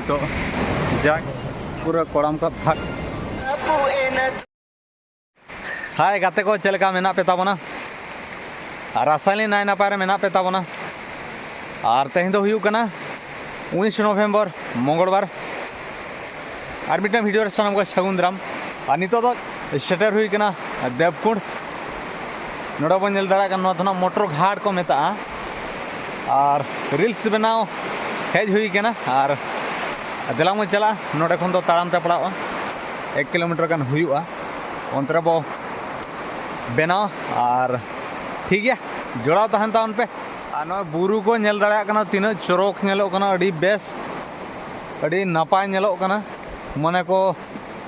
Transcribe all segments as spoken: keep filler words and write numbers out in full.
ᱛᱚ ᱡᱟᱠ, ᱯᱩᱨᱟᱹ ᱠᱚᱲᱟᱢ ᱠᱟ ᱵᱷᱟᱜᱽ᱾ ᱦᱟᱭ ᱜᱟᱛᱮ ᱠᱚ, ᱪᱮᱫ ᱞᱮᱠᱟ ᱢᱮᱱᱟᱜ ᱯᱮ ᱛᱟᱵᱚᱱᱟ? ᱟᱨ ᱟᱥᱟᱭᱟᱞᱤᱧ ᱱᱟᱭ ᱱᱟᱯᱟᱭ ᱨᱮ ᱢᱮᱱᱟᱜ ᱯᱮ ᱛᱟᱵᱚᱱᱟ᱾ ᱟᱨ ᱛᱮᱦᱮᱧ ᱫᱚ ᱦᱩᱭᱩᱜ ᱠᱟᱱᱟ ᱩᱱᱤᱥ ᱱᱚᱵᱷᱮᱢᱵᱚᱨ, ᱢᱚᱝᱜᱚᱞᱵᱟᱨ᱾ ᱟᱨ ᱢᱤᱫᱴᱟᱝ ᱵᱷᱤᱰᱤᱭᱳ ᱨᱮ ᱥᱟᱱᱟᱢ ᱠᱚ ᱥᱟᱹᱜᱩᱱ ᱫᱟᱨᱟᱢ᱾ ᱟᱨ ᱱᱤᱛᱚᱜ ᱫᱚ ᱥᱮᱴᱮᱨ ᱦᱩᱭ ᱠᱟᱱᱟ ᱫᱮᱵᱽᱠᱩᱸᱰ᱾ ᱱᱚᱰᱮ ᱵᱚᱱ ᱧᱮᱞ ᱫᱟᱲᱮᱭᱟᱜ ᱠᱟᱱᱟ, ᱱᱚᱣᱟ ᱫᱚ ᱱᱟᱜ ᱢᱚᱴᱚᱨ ᱜᱷᱟᱴ ᱠᱚ ᱢᱮᱛᱟᱜᱼᱟ᱾ ᱟᱨ ᱨᱤᱞᱥ ᱵᱮᱱᱟᱣ ᱦᱮᱡ ᱦᱩᱭ ᱠᱟᱱᱟ᱾ ᱟᱨ ᱫᱮᱞᱟ ᱵᱚᱱ ᱪᱟᱞᱟᱜᱼᱟ, ᱱᱚᱰᱮ ᱠᱷᱚᱱ ᱫᱚ ᱛᱟᱲᱟᱢ ᱛᱮ ᱯᱟᱲᱟᱜᱼᱟ, ᱮᱠ ᱠᱤᱞᱳᱢᱤᱴᱟᱨ ᱜᱟᱱ ᱦᱩᱭᱩᱜᱼᱟ᱾ ᱚᱱᱛᱮ ᱨᱮ ᱵᱚ ᱵᱮᱱᱟᱣᱟ᱾ ᱟᱨ ᱴᱷᱤᱠ ᱜᱮᱭᱟ, ᱡᱚᱲᱟᱣ ᱛᱟᱦᱮᱱ ᱛᱟᱵᱚᱱ ᱯᱮ᱾ ᱟᱨ ᱱᱚᱣᱟ ᱵᱩᱨᱩ ᱠᱚ ᱧᱮᱞ ᱫᱟᱲᱮᱭᱟᱜ ᱠᱟᱱᱟ, ᱛᱤᱱᱟᱹᱜ ᱪᱚᱨᱚᱠ ᱧᱮᱞᱚᱜ ᱠᱟᱱᱟ, ᱟᱹᱰᱤ ᱵᱮᱥ, ᱟᱹᱰᱤ ᱱᱟᱯᱟᱭ ᱧᱮᱞᱚᱜ ᱠᱟᱱᱟ, ᱢᱚᱱᱮ ᱠᱚ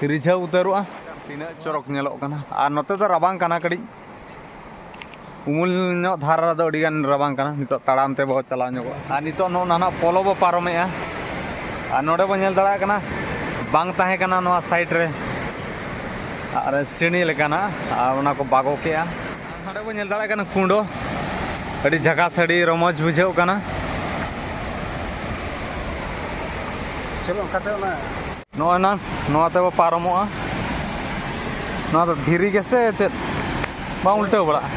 ᱨᱤᱡᱷᱟᱹᱣ ᱩᱛᱟᱹᱨᱚᱜᱼᱟ᱾ ᱛᱤᱱᱟᱹᱜ ᱪᱚᱨᱚᱠ ᱧᱮᱞᱚᱜ ᱠᱟᱱᱟ᱾ ᱟᱨ ᱱᱚᱛᱮ ᱫᱚ ᱨᱟᱵᱟᱝ ᱠᱟᱱᱟ ᱠᱟᱹᱴᱤᱡ, ᱩᱢᱩᱞ ᱧᱚᱜ ᱫᱷᱟᱨᱟ ᱨᱮᱫᱚ ᱟᱹᱰᱤ ᱜᱟᱱ ᱨᱟᱵᱟᱝ ᱠᱟᱱᱟ᱾ ᱱᱤᱛᱚᱜ ᱛᱟᱲᱟᱢ ᱛᱮ ᱵᱚ ᱪᱟᱞᱟᱣ ᱧᱚᱜᱚᱜᱼᱟ᱾ ᱟᱨ ᱱᱤᱛᱚᱜ ᱱᱚᱜᱼᱚ ᱱᱟᱦᱟᱜ ᱯᱚᱞᱚ ᱵᱚ ᱯᱟᱨᱚᱢᱮᱜᱼᱟ᱾ ᱟᱨ ᱱᱚᱰᱮ ᱵᱚ ᱧᱮᱞ ᱫᱟᱲᱮᱭᱟᱜ ᱠᱟᱱᱟ, ᱵᱟᱝ ᱛᱟᱦᱮᱸ ᱠᱟᱱᱟ ᱱᱚᱣᱟ ᱥᱟᱭᱤᱰ ᱨᱮ ᱟᱨ ᱥᱤᱬᱤ ᱞᱮᱠᱟᱱᱟᱜ, ᱟᱨ ᱚᱱᱟ ᱠᱚ ᱵᱟᱜᱚ ᱠᱮᱜᱼᱟ᱾ ᱱᱚᱰᱮ ᱵᱚ ᱧᱮᱞ ᱫᱟᱲᱮᱭᱟᱜ ᱠᱟᱱᱟ ᱠᱩᱸᱰᱚ, ᱟᱹᱰᱤ ᱡᱷᱟᱠᱟᱥ, ᱟᱹᱰᱤ ᱨᱚᱢᱚᱡᱽ ᱵᱩᱡᱷᱟᱹᱜ ᱠᱟᱱᱟ᱾ ᱪᱚᱞᱚ ᱚᱱᱠᱟᱛᱮ ᱚᱱᱟ ᱱᱚᱜᱼᱚᱭ ᱱᱟ, ᱱᱚᱣᱟ ᱛᱮᱵᱚ ᱯᱟᱨᱚᱢᱚᱜᱼᱟ᱾ ᱱᱚᱣᱟ ᱫᱚ ᱫᱷᱤᱨᱤ ᱜᱮᱥᱮ ᱪᱮᱫ? ᱵᱟᱝ ᱩᱞᱴᱟᱹᱣ ᱵᱟᱲᱟᱜᱼᱟ᱾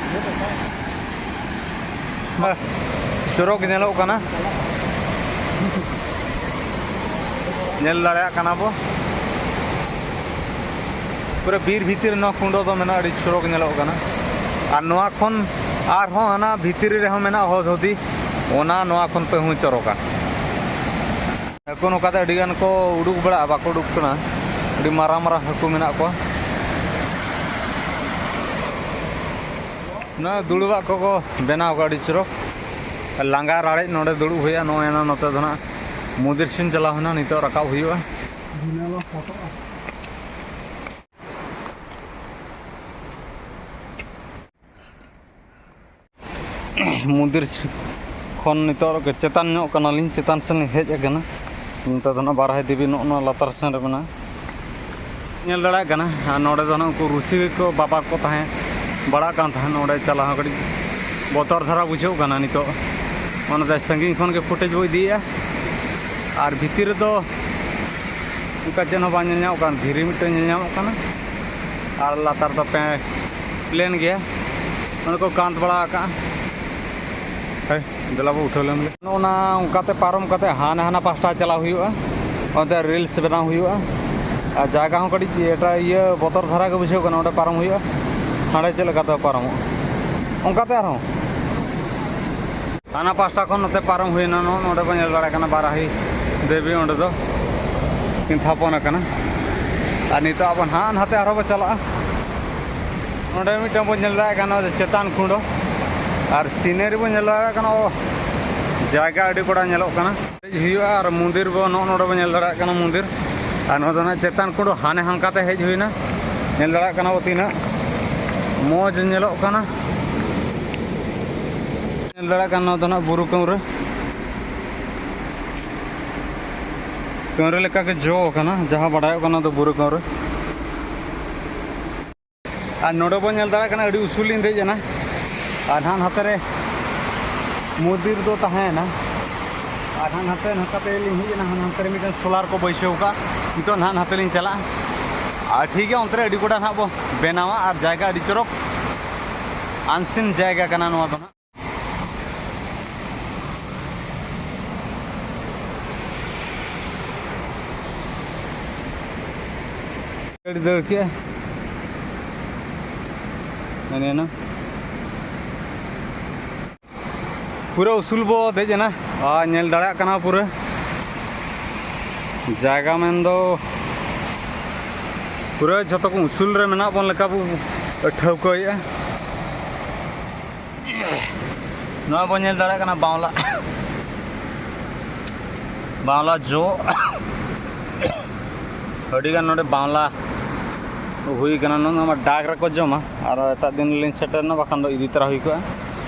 ᱵᱟ, ᱪᱚᱨᱚᱠ ᱧᱮᱞᱚᱜ ᱠᱟᱱᱟ᱾ ᱧᱮᱞ ᱫᱟᱲᱮᱭᱟᱜ ᱠᱟᱱᱟ ᱵᱚ, ᱯᱩᱨᱟᱹ ᱵᱤᱨ ᱵᱷᱤᱛᱤᱨ ᱨᱮ ᱱᱚᱣᱟ ᱠᱩᱸᱰᱚ ᱫᱚ ᱢᱮᱱᱟᱜᱼᱟ, ᱟᱹᱰᱤ ᱪᱚᱨᱚᱠ ᱧᱮᱞᱚᱜ ᱠᱟᱱᱟ᱾ ᱟᱨ ᱱᱚᱣᱟ ᱠᱷᱚᱱ ᱟᱨᱦᱚᱸ ᱦᱟᱱᱟ ᱵᱷᱤᱛᱤᱨ ᱨᱮᱦᱚᱸ ᱢᱮᱱᱟᱜᱼᱟ ᱦᱚᱫ ᱦᱚᱫᱤ, ᱚᱱᱟ ᱱᱚᱣᱟ ᱠᱷᱚᱱ ᱛᱮᱦᱚᱸ ᱪᱚᱨᱚᱠᱟ᱾ ᱦᱟᱹᱠᱩ ᱱᱚᱝᱠᱟ ᱛᱮ ᱟᱹᱰᱤ ᱜᱟᱱ ᱠᱚ ᱩᱰᱩᱠ ᱵᱟᱲᱟᱜᱼᱟ, ᱵᱟᱠᱚ ᱩᱰᱩᱠ ᱠᱟᱱᱟ, ᱟᱹᱰᱤ ᱢᱟᱨᱟᱝ ᱢᱟᱨᱟᱝ ᱦᱟᱹᱠᱩ ᱢᱮᱱᱟᱜ ᱠᱚᱣᱟ᱾ ᱱᱚᱣᱟ ᱫᱩᱲᱩᱵᱟᱜ ᱠᱚᱠᱚ ᱵᱮᱱᱟᱣ ᱠᱟᱜᱼᱟ, ᱟᱹᱰᱤ ᱪᱚᱨᱚᱠ᱾ ᱞᱟᱸᱜᱟ ᱨᱟᱲᱮᱡ ᱱᱚᱰᱮ ᱫᱩᱲᱩᱵ ᱦᱩᱭᱩᱜᱼᱟ᱾ ᱱᱚᱜᱼᱚᱭ ᱱᱟ ᱱᱚᱛᱮ ᱫᱚ ᱱᱟᱜ ᱢᱚᱱᱫᱤᱨ ᱥᱮᱱ ᱪᱟᱞᱟᱣ ᱦᱩᱭᱱᱟ, ᱱᱤᱛᱚᱜ ᱨᱟᱠᱟᱵ ᱦᱩᱭᱩᱜᱼᱟ᱾ ᱢᱚᱱᱫᱤᱨ ᱠᱷᱚᱱ ᱱᱤᱛᱚᱜ ᱪᱮᱛᱟᱱ ᱧᱚᱜ ᱠᱟᱱᱟᱞᱤᱧ, ᱪᱮᱛᱟᱱ ᱥᱮᱱ ᱞᱤᱧ ᱦᱮᱡ ᱟᱠᱟᱱᱟ᱾ ᱱᱚᱛᱮ ᱫᱚ ᱱᱟᱜ ᱵᱟᱨᱦᱟᱭ ᱫᱮᱵᱤ ᱱᱚᱜᱼᱚ ᱱᱚᱣᱟ ᱞᱟᱛᱟᱨ ᱥᱮᱱ ᱨᱮ ᱢᱮᱱᱟᱜᱼᱟ, ᱧᱮᱞ ᱫᱟᱲᱮᱭᱟᱜ ᱠᱟᱱᱟ᱾ ᱟᱨ ᱱᱚᱰᱮ ᱫᱚ ᱱᱟᱜ ᱩᱱᱠᱩ ᱨᱩᱥᱤ ᱠᱚ ᱵᱟᱵᱟ ᱠᱚ ᱛᱟᱦᱮᱸ ᱵᱟᱲᱟᱜ ᱠᱟᱱ ᱛᱟᱦᱮᱸᱫ, ᱱᱚᱰᱮ ᱪᱟᱞᱟᱣ ᱦᱚᱸ ᱠᱟᱹᱴᱤᱡ ᱵᱚᱛᱚᱨ ᱫᱷᱟᱨᱟ ᱵᱩᱡᱷᱟᱹᱜ ᱠᱟᱱᱟ ᱱᱤᱛᱚᱜ᱾ ᱚᱱᱟᱛᱮ ᱥᱟᱺᱜᱤᱧ ᱠᱷᱚᱱ ᱜᱮ ᱯᱷᱩᱴᱮᱡᱽ ᱵᱚ ᱤᱫᱤᱭᱮᱫᱼᱟ᱾ ᱟᱨ ᱵᱷᱤᱛᱤᱨ ᱨᱮᱫᱚ ᱚᱱᱠᱟ ᱪᱮᱫ ᱦᱚᱸ ᱵᱟᱝ ᱧᱮᱞ ᱧᱟᱢᱚᱜ ᱠᱟᱱᱟ, ᱫᱷᱤᱨᱤ ᱢᱤᱫᱴᱟᱝ ᱧᱮᱞ ᱧᱟᱢᱚᱜ ᱠᱟᱱᱟ᱾ ᱟᱨ ᱞᱟᱛᱟᱨ ᱫᱚ ᱯᱮ ᱯᱞᱮᱱ ᱜᱮᱭᱟ, ᱚᱱᱟ ᱠᱚ ᱠᱟᱸᱛ ᱵᱟᱲᱟ ᱟᱠᱟᱜᱼᱟ᱾ ᱦᱮᱸ, ᱫᱮᱞᱟ ᱵᱚ ᱩᱴᱷᱟᱹᱣ ᱞᱮᱱ ᱜᱮ᱾ ᱱᱚᱜᱼᱚ ᱱᱟ ᱚᱱᱠᱟᱛᱮ ᱯᱟᱨᱚᱢ ᱠᱟᱛᱮ ᱦᱟᱱᱟ ᱦᱟᱱᱟ ᱯᱟᱥᱴᱟ ᱪᱟᱞᱟᱣ ᱦᱩᱭᱩᱜᱼᱟ, ᱚᱱᱛᱮ ᱨᱤᱞᱥ ᱵᱮᱱᱟᱣ ᱦᱩᱭᱩᱜᱼᱟ᱾ ᱟᱨ ᱡᱟᱭᱜᱟ ᱦᱚᱸ ᱠᱟᱹᱴᱤᱡ ᱮᱴᱟᱜ ᱤᱭᱟᱹ ᱵᱚᱛᱚᱨ ᱫᱷᱟᱨᱟ ᱜᱮ ᱵᱩᱡᱷᱟᱹᱣ ᱠᱟᱱᱟ, ᱚᱸᱰᱮ ᱯᱟᱨᱚᱢ ᱦᱩᱭᱩᱜᱼᱟ᱾ ᱦᱟᱸᱰᱮ ᱪᱮᱫ ᱞᱮᱠᱟᱛᱮ ᱯᱟᱨᱚᱢᱚᱜᱼᱟ, ᱚᱱᱠᱟᱛᱮ ᱟᱨᱦᱚᱸ ᱦᱟᱱᱟ ᱯᱟᱥᱴᱟ ᱠᱷᱚᱱ ᱱᱚᱛᱮ ᱯᱟᱨᱚᱢ ᱦᱩᱭᱱᱟ᱾ ᱱᱚᱜᱼᱚ ᱱᱚᱰᱮ ᱵᱚᱱ ᱧᱮᱞ ᱫᱟᱲᱮᱭᱟᱜ ᱠᱟᱱᱟ ᱵᱟᱨᱟᱦᱤ ᱫᱮᱵᱤ, ᱚᱸᱰᱮ ᱫᱚ ᱠᱤᱱ ᱛᱷᱟᱯᱚᱱ ᱟᱠᱟᱱᱟ᱾ ᱟᱨ ᱱᱤᱛᱚᱜ ᱟᱵᱚ ᱱᱟᱦᱟᱜ ᱱᱟᱛᱮ ᱟᱨᱦᱚᱸ ᱵᱚ ᱪᱟᱞᱟᱜᱼᱟ᱾ ᱱᱚᱰᱮ ᱢᱤᱫᱴᱟᱝ ᱵᱚᱱ ᱧᱮᱞ ᱫᱟᱲᱮᱭᱟᱜ ᱠᱟᱱᱟ ᱪᱮᱛᱟᱱ ᱠᱩᱸᱰᱚ, ᱟᱨ ᱥᱤᱱᱟᱹᱨᱤ ᱵᱚᱱ ᱧᱮᱞ ᱫᱟᱲᱮᱭᱟᱜ ᱠᱟᱱᱟ᱾ ᱚ, ᱡᱟᱭᱜᱟ ᱟᱹᱰᱤ ᱠᱚᱲᱟ ᱧᱮᱞᱚᱜ ᱠᱟᱱᱟ᱾ ᱦᱮᱡ ᱦᱩᱭᱩᱜᱼᱟ ᱟᱨ ᱢᱚᱱᱫᱤᱨ ᱵᱚ ᱱᱚᱜᱼᱚ ᱱᱚᱰᱮ ᱵᱚᱱ ᱧᱮᱞ ᱫᱟᱲᱮᱭᱟᱜ ᱠᱟᱱᱟ ᱢᱚᱱᱫᱤᱨ᱾ ᱟᱨ ᱱᱚᱣᱟ ᱫᱚ ᱱᱟᱜ ᱪᱮᱛᱟᱱ ᱠᱩᱸᱰᱚ ᱦᱟᱱᱮ ᱦᱟᱱᱠᱟᱛᱮ ᱦᱮᱡ ᱦᱩᱭᱱᱟ᱾ ᱧᱮᱞ ᱫᱟᱲᱮᱭᱟᱜ ᱠᱟᱱᱟ ᱵᱚ ᱛᱤᱱᱟᱹᱜ ᱢᱚᱡᱽ ᱧᱮᱞᱚᱜ ᱠᱟᱱᱟ᱾ ᱧᱮᱞ ᱫᱟᱲᱮᱭᱟᱜ ᱠᱟᱱᱟ ᱱᱚᱣᱟ ᱫᱚ ᱱᱟᱜ ᱵᱩᱨᱩ ᱠᱟᱹᱣᱨᱟᱹ᱾ ᱠᱟᱹᱣᱨᱟᱹ ᱞᱮᱠᱟᱜᱮ ᱡᱚ ᱟᱠᱟᱱᱟ, ᱡᱟᱦᱟᱸ ᱵᱟᱰᱟᱭᱚᱜ ᱠᱟᱱᱟ ᱫᱚ ᱵᱩᱨᱩ ᱠᱟᱹᱣᱨᱟᱹ᱾ ᱟᱨ ᱱᱚᱰᱮ ᱵᱚᱱ ᱧᱮᱞ ᱫᱟᱲᱮᱭᱟᱜ ᱠᱟᱱᱟ ᱟᱹᱰᱤ ᱩᱥᱩᱞ ᱞᱤᱧ ᱫᱮᱡ ᱮᱱᱟ᱾ ᱟᱨ ᱱᱟᱦᱟᱜ ᱱᱟᱛᱮ ᱨᱮ ᱢᱚᱱᱫᱤᱨ ᱫᱚ ᱛᱟᱦᱮᱸᱭᱮᱱᱟ᱾ ᱟᱨ ᱱᱟᱦᱟᱜ ᱱᱟᱛᱮ ᱱᱟᱦᱟᱜ ᱛᱮ ᱞᱤᱧ ᱦᱮᱡ ᱮᱱᱟ, ᱦᱟᱱᱟ ᱱᱟᱛᱮ ᱨᱮ ᱢᱤᱫᱴᱮᱱ ᱥᱳᱞᱟᱨ ᱠᱚ ᱵᱟᱹᱭᱥᱟᱹᱣ ᱟᱠᱟᱫ᱾ ᱱᱤᱛᱚᱜ ᱱᱟᱦᱟᱜ ᱱᱟᱛᱮ ᱞᱤᱧ ᱪᱟᱞᱟᱜᱼᱟ᱾ ᱟᱨ ᱴᱷᱤᱠ ᱜᱮᱭᱟ, ᱚᱱᱛᱮ ᱨᱮ ᱟᱹᱰᱤ ᱜᱚᱴᱟ ᱱᱟᱦᱟᱜ ᱵᱚ ᱵᱮᱱᱟᱣᱟ᱾ ᱟᱨ ᱡᱟᱭᱜᱟ ᱟᱹᱰᱤ ᱪᱚᱨᱚᱠ, ᱟᱱᱥᱤᱱ ᱡᱟᱭᱜᱟ ᱠᱟᱱᱟ ᱱᱚᱣᱟ ᱫᱚ ᱱᱟᱦᱟᱜ᱾ ᱟᱹᱰᱤ ᱫᱟᱹᱲ ᱠᱮᱜᱼᱟ᱾ ᱢᱮᱱᱮᱱᱟ᱾ ᱯᱩᱨᱟᱹ ᱩᱥᱩᱞ ᱵᱚ ᱫᱮᱡ ᱮᱱᱟ᱾ ᱟᱨ ᱧᱮᱞ ᱫᱟᱲᱮᱭᱟᱜ ᱠᱟᱱᱟ ᱯᱩᱨᱟᱹ ᱡᱟᱭᱜᱟ ᱢᱮᱱᱫᱚ ᱯᱩᱨᱟᱹ ᱡᱷᱚᱛᱚ ᱠᱚ ᱩᱥᱩᱞ ᱨᱮ ᱢᱮᱱᱟᱜ ᱵᱚᱱ ᱞᱮᱠᱟ ᱵᱚ ᱴᱷᱟᱹᱣᱠᱟᱹᱭᱮᱫᱼᱟ᱾ ᱱᱚᱣᱟ ᱵᱚᱱ ᱧᱮᱞ ᱫᱟᱲᱮᱭᱟᱜ ᱠᱟᱱᱟ ᱵᱟᱣᱞᱟ, ᱵᱟᱣᱞᱟ ᱡᱚ᱾ ᱟᱹᱰᱤᱜᱟᱱ ᱱᱚᱰᱮ ᱵᱟᱣᱞᱟ ᱦᱩᱭ ᱠᱟᱱᱟ᱾ ᱱᱚᱣᱟ ᱢᱟ ᱰᱟᱠ ᱨᱮᱠᱚ ᱡᱚᱢᱟ, ᱟᱨ ᱮᱴᱟᱜ ᱫᱤᱱ ᱞᱤᱧ ᱥᱮᱴᱮᱨ ᱮᱱᱟ, ᱵᱟᱠᱷᱟᱱ ᱫᱚ ᱤᱫᱤ ᱛᱚᱨᱟ ᱦᱩᱭ ᱠᱚᱜᱼᱟ᱾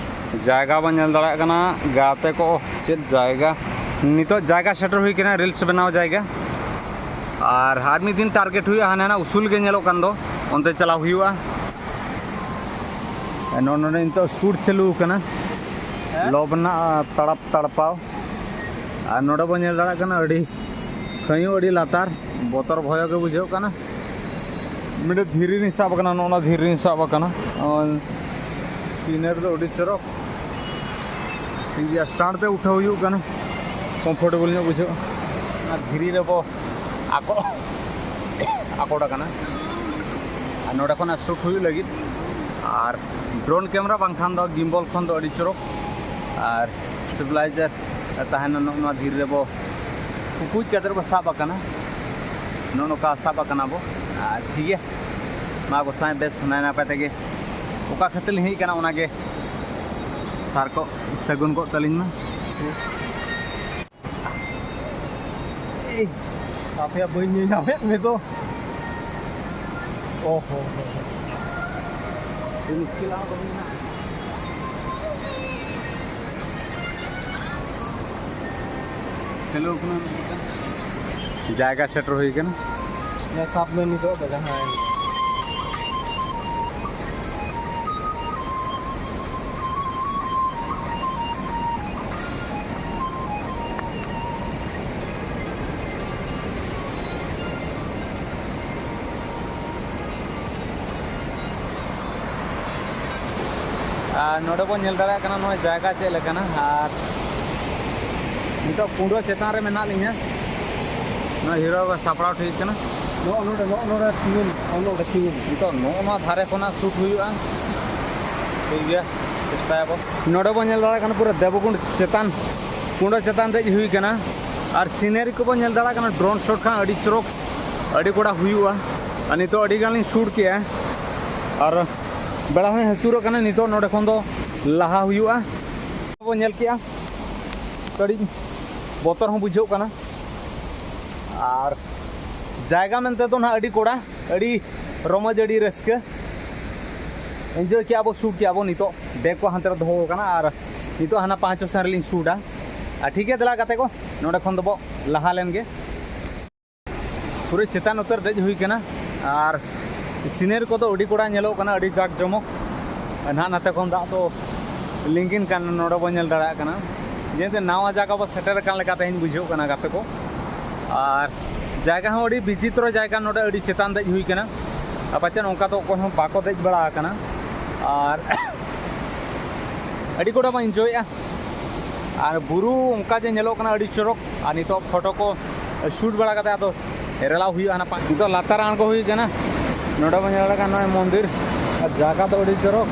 ᱡᱟᱭᱜᱟ ᱵᱚᱱ ᱧᱮᱞ ᱫᱟᱲᱮᱭᱟᱜ ᱠᱟᱱᱟ, ᱜᱟᱛᱮ ᱠᱚ, ᱪᱮᱫ ᱡᱟᱭᱜᱟ! ᱱᱤᱛᱚᱜ ᱡᱟᱭᱜᱟ ᱥᱮᱴᱮᱨ ᱦᱩᱭ ᱠᱟᱱᱟ, ᱨᱤᱞᱥ ᱵᱮᱱᱟᱣ ᱡᱟᱭᱜᱟ᱾ ᱟᱨ ᱟᱨ ᱢᱤᱫ ᱫᱤᱱ ᱴᱟᱨᱜᱮᱴ ᱦᱩᱭᱩᱜᱼᱟ, ᱦᱟᱱᱮ ᱦᱟᱱᱟ ᱩᱥᱩᱞ ᱜᱮ ᱧᱮᱞᱚᱜ ᱠᱟᱱ ᱫᱚ, ᱚᱱᱛᱮ ᱪᱟᱞᱟᱣ ᱦᱩᱭᱩᱜᱼᱟ᱾ ᱱᱚ-, ᱱᱚᱰᱮ ᱱᱤᱛᱚᱜ ᱥᱩᱴ ᱪᱟᱹᱞᱩ ᱟᱠᱟᱱᱟ, ᱦᱮᱸ? ᱞᱚᱵ ᱨᱮᱱᱟᱜ ᱛᱟᱲᱟᱯ ᱛᱟᱲᱯᱟᱣ᱾ ᱟᱨ ᱱᱚᱰᱮ ᱵᱚᱱ ᱧᱮᱞ ᱫᱟᱲᱮᱭᱟᱜ ᱠᱟᱱᱟ, ᱟᱹᱰᱤ ᱠᱷᱟᱹᱭᱩ, ᱟᱹᱰᱤ ᱞᱟᱛᱟᱨ, ᱵᱚᱛᱚᱨ ᱵᱷᱚᱭᱚ ᱜᱮ ᱵᱩᱡᱷᱟᱹᱜ ᱠᱟᱱᱟ᱾ ᱢᱤᱫᱴᱮᱱ ᱫᱷᱤᱨᱤ ᱨᱤᱧ ᱥᱟᱵ ᱟᱠᱟᱱᱟ, ᱱᱚᱜᱼᱚ ᱱᱚᱣᱟ ᱫᱷᱤᱨᱤ ᱨᱤᱧ ᱥᱟᱵ ᱟᱠᱟᱱᱟ᱾ ᱱᱚᱜᱼᱚᱭ ᱥᱤᱱᱟᱹᱨ ᱫᱚ ᱟᱹᱰᱤ ᱪᱚᱨᱚᱠ᱾ ᱴᱷᱤᱠ ᱜᱮᱭᱟ, ᱥᱴᱟᱱᱴ ᱛᱮ ᱩᱴᱷᱟᱹᱣ ᱦᱩᱭᱩᱜ ᱠᱟᱱᱟ, ᱠᱚᱢᱯᱷᱚᱨᱴᱮᱵᱚᱞ ᱧᱚᱜ ᱵᱩᱡᱷᱟᱹᱜᱼᱟ᱾ ᱚᱱᱟ ᱫᱷᱤᱨᱤ ᱨᱮᱵᱚ ᱟᱠᱚ ᱟᱠᱚᱴ ᱟᱠᱟᱱᱟ᱾ ᱟᱨ ᱱᱚᱰᱮ ᱠᱷᱚᱱᱟᱜ ᱥᱩᱴ ᱦᱩᱭᱩᱜ ᱞᱟᱹᱜᱤᱫ, ᱟᱨ ᱰᱨᱳᱱ ᱠᱮᱢᱮᱨᱟ ᱵᱟᱝᱠᱷᱟᱱ ᱫᱚ ᱜᱤᱢᱵᱚᱞ ᱠᱷᱚᱱ ᱫᱚ ᱟᱹᱰᱤ ᱪᱚᱨᱚᱠ᱾ ᱟᱨ ᱥᱴᱮᱵᱤᱞᱟᱭᱡᱟᱨ ᱛᱟᱦᱮᱱᱟ, ᱱᱚᱜᱼᱚ ᱱᱚᱣᱟ ᱫᱷᱤᱨᱤ ᱨᱮᱵᱚ ᱠᱩᱠᱩᱡ ᱠᱟᱛᱮ ᱵᱚ ᱥᱟᱵ ᱟᱠᱟᱱᱟ᱾ ᱱᱚᱜᱼᱚ ᱱᱚᱝᱠᱟ ᱥᱟᱵ ᱟᱠᱟᱱᱟ ᱵᱚ᱾ ᱟᱨ ᱴᱷᱤᱠ ᱜᱮᱭᱟ, ᱢᱟ ᱜᱚᱸᱥᱟᱭ ᱵᱮᱥ ᱱᱟᱭ ᱱᱟᱯᱟᱭ ᱛᱮᱜᱮ ᱚᱠᱟ ᱠᱷᱟᱹᱛᱤᱨ ᱞᱤᱧ ᱦᱮᱡ ᱟᱠᱟᱱᱟ, ᱚᱱᱟᱜᱮ ᱥᱟᱨ ᱠᱚ ᱥᱟᱹᱜᱩᱱ ᱠᱚᱜ ᱛᱟᱹᱞᱤᱧ ᱢᱟ᱾ ᱟᱯᱮᱭᱟᱜ ᱵᱟᱹᱧ ᱧᱮᱞ ᱧᱟᱢᱮᱫ ᱢᱮ ᱫᱚ᱾ ᱚ ᱦᱚ ᱦᱚ ᱦᱚ᱾ ᱟᱹᱰᱤ ᱢᱩᱥᱠᱤᱞ ᱟᱜ ᱠᱟᱹᱢᱤ ᱢᱮᱱᱟᱜᱼᱟ᱾ ᱪᱟᱹᱞᱩ ᱠᱟᱱᱟ ᱢᱤᱫᱴᱟᱝ᱾ ᱡᱟᱭᱜᱟ ᱥᱮᱴᱮᱨ ᱦᱩᱭ ᱠᱟᱱᱟ᱾ ᱦᱮᱸ, ᱥᱟᱵ ᱢᱮ ᱱᱤᱛᱚᱜ ᱫᱚ ᱡᱟᱦᱟᱸᱭ᱾ ᱟᱨ ᱱᱚᱰᱮ ᱵᱚᱱ ᱧᱮᱞ ᱫᱟᱲᱮᱭᱟᱜ ᱠᱟᱱᱟ ᱱᱚᱣᱟ ᱡᱟᱭᱜᱟ ᱪᱮᱫ ᱞᱮᱠᱟᱱᱟ᱾ ᱟᱨ ᱱᱤᱛᱚᱜ ᱠᱩᱸᱰᱟᱹ ᱪᱮᱛᱟᱱ ᱨᱮ ᱢᱮᱱᱟᱜ ᱞᱤᱧᱟ᱾ ᱱᱚᱣᱟ ᱦᱤᱨᱳ ᱥᱟᱯᱲᱟᱣ ᱴᱷᱤᱠ ᱠᱟᱱᱟ᱾ ᱱᱚᱜᱼᱚ ᱱᱚᱰᱮ, ᱱᱚᱜᱼᱚ ᱱᱚᱰᱮ ᱛᱤᱸᱜᱩᱱ, ᱱᱚᱜᱼᱚ ᱱᱚᱰᱮ ᱛᱤᱸᱜᱩᱱ᱾ ᱱᱤᱛᱚᱜ ᱱᱚᱜᱼᱚ ᱱᱚᱣᱟ ᱫᱷᱟᱨᱮ ᱠᱷᱚᱱᱟᱜ ᱥᱩᱴ ᱦᱩᱭᱩᱜᱼᱟ᱾ ᱴᱷᱤᱠ ᱜᱮᱭᱟ, ᱪᱮᱥᱴᱟᱭᱟᱵᱚ᱾ ᱱᱚᱰᱮ ᱵᱚᱱ ᱧᱮᱞ ᱫᱟᱲᱮᱭᱟᱜ ᱠᱟᱱᱟ ᱯᱩᱨᱟᱹ ᱫᱮᱵᱚᱠᱩᱸᱰ ᱪᱮᱛᱟᱱ, ᱠᱩᱸᱰᱟᱹ ᱪᱮᱛᱟᱱ ᱫᱮᱡ ᱦᱩᱭ ᱠᱟᱱᱟ᱾ ᱟᱨ ᱥᱤᱱᱟᱨᱤ ᱠᱚᱵᱚᱱ ᱧᱮᱞ ᱫᱟᱲᱮᱭᱟᱜ ᱠᱟᱱᱟ, ᱰᱨᱳᱱ ᱥᱚᱴ ᱠᱷᱟᱱ ᱟᱹᱰᱤ ᱪᱚᱨᱚᱠ, ᱟᱹᱰᱤ ᱠᱚᱲᱟ ᱦᱩᱭᱩᱜᱼᱟ᱾ ᱟᱨ ᱱᱤᱛᱚᱜ ᱟᱹᱰᱤ ᱜᱟᱱ ᱞᱤᱧ ᱥᱩᱴ ᱠᱮᱜᱼᱟ᱾ ᱟᱨ ᱵᱮᱲᱟ ᱦᱚᱸᱭ ᱦᱟᱹᱥᱩᱨᱚᱜ ᱠᱟᱱᱟ, ᱱᱤᱛᱚᱜ ᱱᱚᱰᱮ ᱠᱷᱚᱱ ᱫᱚ ᱞᱟᱦᱟ ᱦᱩᱭᱩᱜᱼᱟ᱾ ᱵᱚᱱ ᱧᱮᱞ ᱠᱮᱜᱼᱟ, ᱠᱟᱹᱴᱤᱡ ᱵᱚᱛᱚᱨ ᱦᱚᱸ ᱵᱩᱡᱷᱟᱹᱜ ᱠᱟᱱᱟ᱾ ᱟᱨ ᱡᱟᱭᱜᱟ ᱢᱮᱱᱛᱮ ᱫᱚ ᱱᱟᱦᱟᱜ ᱟᱹᱰᱤ ᱠᱚᱲᱟ, ᱟᱹᱰᱤ ᱨᱚᱢᱚᱡᱽ, ᱟᱹᱰᱤ ᱨᱟᱹᱥᱠᱟᱹ᱾ ᱮᱱᱡᱚᱭ ᱠᱮᱜᱼᱟ ᱵᱚ, ᱥᱩᱴ ᱠᱮᱜᱼᱟ ᱵᱚ᱾ ᱱᱤᱛᱚᱜ ᱵᱮᱜᱽ ᱠᱚ ᱦᱟᱱᱛᱮ ᱨᱮ ᱫᱚᱦᱚ ᱟᱠᱟᱱᱟ ᱟᱨ ᱱᱤᱛᱚᱜ ᱦᱟᱱᱟ ᱯᱟᱸᱪ ᱥᱮᱱ ᱨᱮᱞᱤᱧ ᱥᱩᱴᱟ᱾ ᱟᱨ ᱴᱷᱤᱠ ᱜᱮᱭᱟ, ᱫᱮᱞᱟ ᱜᱟᱛᱮ ᱠᱚ, ᱱᱚᱰᱮ ᱠᱷᱚᱱ ᱫᱚᱵᱚ ᱞᱟᱦᱟ ᱞᱮᱱ ᱜᱮ᱾ ᱯᱩᱨᱟᱹ ᱪᱮᱛᱟᱱ ᱩᱛᱟᱹᱨ ᱫᱮᱡ ᱦᱩᱭ ᱠᱟᱱᱟ᱾ ᱟᱨ ᱥᱤᱱᱟᱨᱤ ᱠᱚᱫᱚ ᱟᱹᱰᱤ ᱠᱚᱲᱟ ᱧᱮᱞᱚᱜ ᱠᱟᱱᱟ, ᱟᱹᱰᱤ ᱡᱟᱠ ᱡᱚᱢᱚᱠ᱾ ᱱᱟᱦᱟᱜ ᱱᱟᱛᱮ ᱠᱷᱚᱱ ᱫᱟᱜ ᱫᱚ ᱞᱤᱸᱜᱤᱱ ᱠᱟᱱ, ᱱᱚᱰᱮ ᱵᱚᱱ ᱧᱮᱞ ᱫᱟᱲᱮᱭᱟᱜ ᱠᱟᱱᱟ᱾ ᱡᱮᱦᱮᱛᱩ ᱱᱟᱣᱟ ᱡᱟᱭᱜᱟ ᱵᱚ ᱥᱮᱴᱮᱨ ᱟᱠᱟᱱ ᱞᱮᱠᱟ ᱛᱮᱦᱮᱧ ᱵᱩᱡᱷᱟᱹᱜ ᱠᱟᱱᱟ ᱜᱟᱛᱮ ᱠᱚ᱾ ᱟᱨ ᱡᱟᱭᱜᱟ ᱦᱚᱸ ᱟᱹᱰᱤ ᱵᱤᱪᱤᱛᱨᱚ ᱡᱟᱭᱜᱟ, ᱱᱚᱰᱮ ᱟᱹᱰᱤ ᱪᱮᱛᱟᱱ ᱫᱮᱡ ᱦᱩᱭ ᱠᱟᱱᱟ᱾ ᱟᱨ ᱯᱟᱪᱮᱫ ᱚᱱᱠᱟ ᱫᱚ ᱚᱠᱚᱭ ᱦᱚᱸ ᱵᱟᱠᱚ ᱫᱮᱡ ᱵᱟᱲᱟ ᱟᱠᱟᱱᱟ᱾ ᱟᱨ ᱟᱹᱰᱤ ᱜᱚᱴᱟ ᱵᱚᱱ ᱤᱱᱡᱚᱭᱮᱜᱼᱟ᱾ ᱟᱨ ᱵᱩᱨᱩ ᱚᱱᱠᱟ ᱡᱮ ᱧᱮᱞᱚᱜ ᱠᱟᱱᱟ ᱟᱹᱰᱤ ᱪᱚᱨᱚᱠ᱾ ᱟᱨ ᱱᱤᱛᱚᱜ ᱯᱷᱳᱴᱳ ᱠᱚ ᱥᱩᱴ ᱵᱟᱲᱟ ᱠᱟᱛᱮ ᱟᱫᱚ ᱨᱮᱞᱟᱣ ᱦᱩᱭᱩᱜᱼᱟ ᱦᱟᱱᱟ ᱯᱟ-, ᱱᱤᱛᱚᱜ ᱞᱟᱛᱟᱨ ᱟᱬᱜᱚ ᱦᱩᱭ ᱠᱟᱱᱟ᱾ ᱱᱚᱰᱮ ᱵᱚᱱ ᱧᱮᱞ ᱫᱟᱲᱮᱭᱟᱜ ᱠᱟᱱᱟ ᱱᱚᱜᱼᱚᱭ ᱢᱚᱱᱫᱤᱨ, ᱟᱨ ᱡᱟᱭᱜᱟ ᱫᱚ ᱟᱹᱰᱤ ᱪᱚᱨᱚᱠ᱾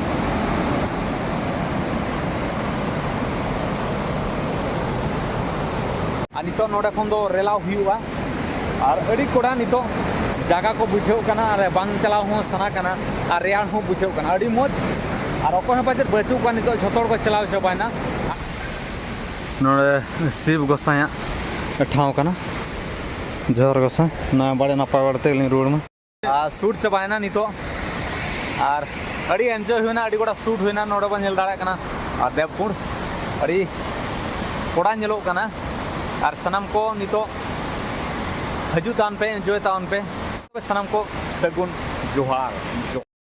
ᱟᱨ ᱱᱤᱛᱚᱜ ᱱᱚᱰᱮ ᱠᱷᱚᱱ ᱫᱚ ᱨᱮᱞᱟᱣ ᱦᱩᱭᱩᱜᱼᱟ᱾ ᱟᱨ ᱟᱹᱰᱤ ᱠᱚᱲᱟ ᱱᱤᱛᱚᱜ ᱡᱟᱭᱜᱟ ᱠᱚ ᱵᱩᱡᱷᱟᱹᱣ ᱠᱟᱱᱟ, ᱟᱨ ᱵᱟᱝ ᱪᱟᱞᱟᱣ ᱦᱚᱸ ᱥᱟᱱᱟ ᱠᱟᱱᱟ, ᱟᱨ ᱨᱮᱭᱟᱲ ᱦᱚᱸ ᱵᱩᱡᱷᱟᱹᱣ ᱠᱟᱱᱟ, ᱟᱹᱰᱤ ᱢᱚᱡᱽ᱾ ᱟᱨ ᱚᱠᱚᱭ ᱦᱚᱸ ᱯᱟᱪᱮᱫ ᱵᱟᱹᱪᱩᱜ ᱠᱚᱣᱟ, ᱱᱤᱛᱚᱜ ᱡᱷᱚᱛᱚ ᱦᱚᱲ ᱠᱚ ᱪᱟᱞᱟᱣ ᱪᱟᱵᱟᱭᱮᱱᱟ᱾ ᱱᱚᱰᱮ ᱥᱤᱵ ᱜᱚᱸᱥᱟᱭᱟᱜ ᱴᱷᱟᱶ ᱠᱟᱱᱟ, ᱡᱚᱦᱟᱨ ᱜᱚᱸᱥᱟᱭ, ᱱᱟᱭ ᱵᱟᱲᱮ ᱱᱟᱯᱟᱭ ᱵᱟᱲᱮ ᱛᱮᱜᱮᱞᱤᱧ ᱨᱩᱣᱟᱹᱲ ᱢᱟ᱾ ᱟᱨ ᱥᱩᱴ ᱪᱟᱵᱟᱭᱮᱱᱟ ᱱᱤᱛᱚᱜ, ᱟᱨ ᱟᱹᱰᱤ ᱮᱱᱡᱚᱭ ᱦᱩᱭᱱᱟ, ᱟᱹᱰᱤ ᱜᱚᱴᱟ ᱥᱩᱴ ᱦᱩᱭᱱᱟ᱾ ᱱᱚᱰᱮ ᱵᱚᱱ ᱧᱮᱞ ᱫᱟᱲᱮᱭᱟᱜ ᱠᱟᱱᱟ, ᱟᱨ ᱫᱮᱵᱽᱠᱩᱸᱰ ᱟᱹᱰᱤ ᱠᱚᱲᱟ ᱧᱮᱞᱚᱜ ᱠᱟᱱᱟ᱾ ᱟᱨ ᱥᱟᱱᱟᱢ ᱠᱚ ᱱᱤᱛᱚᱜ ᱦᱤᱡᱩᱜ ᱛᱟᱵᱚᱱ ᱯᱮ, ᱮᱱᱡᱚᱭ ᱛᱟᱵᱚᱱ ᱯᱮ᱾ ᱥᱟᱱᱟᱢ ᱠᱚ ᱥᱟᱹᱜᱩᱱ ᱡᱚᱦᱟᱨ᱾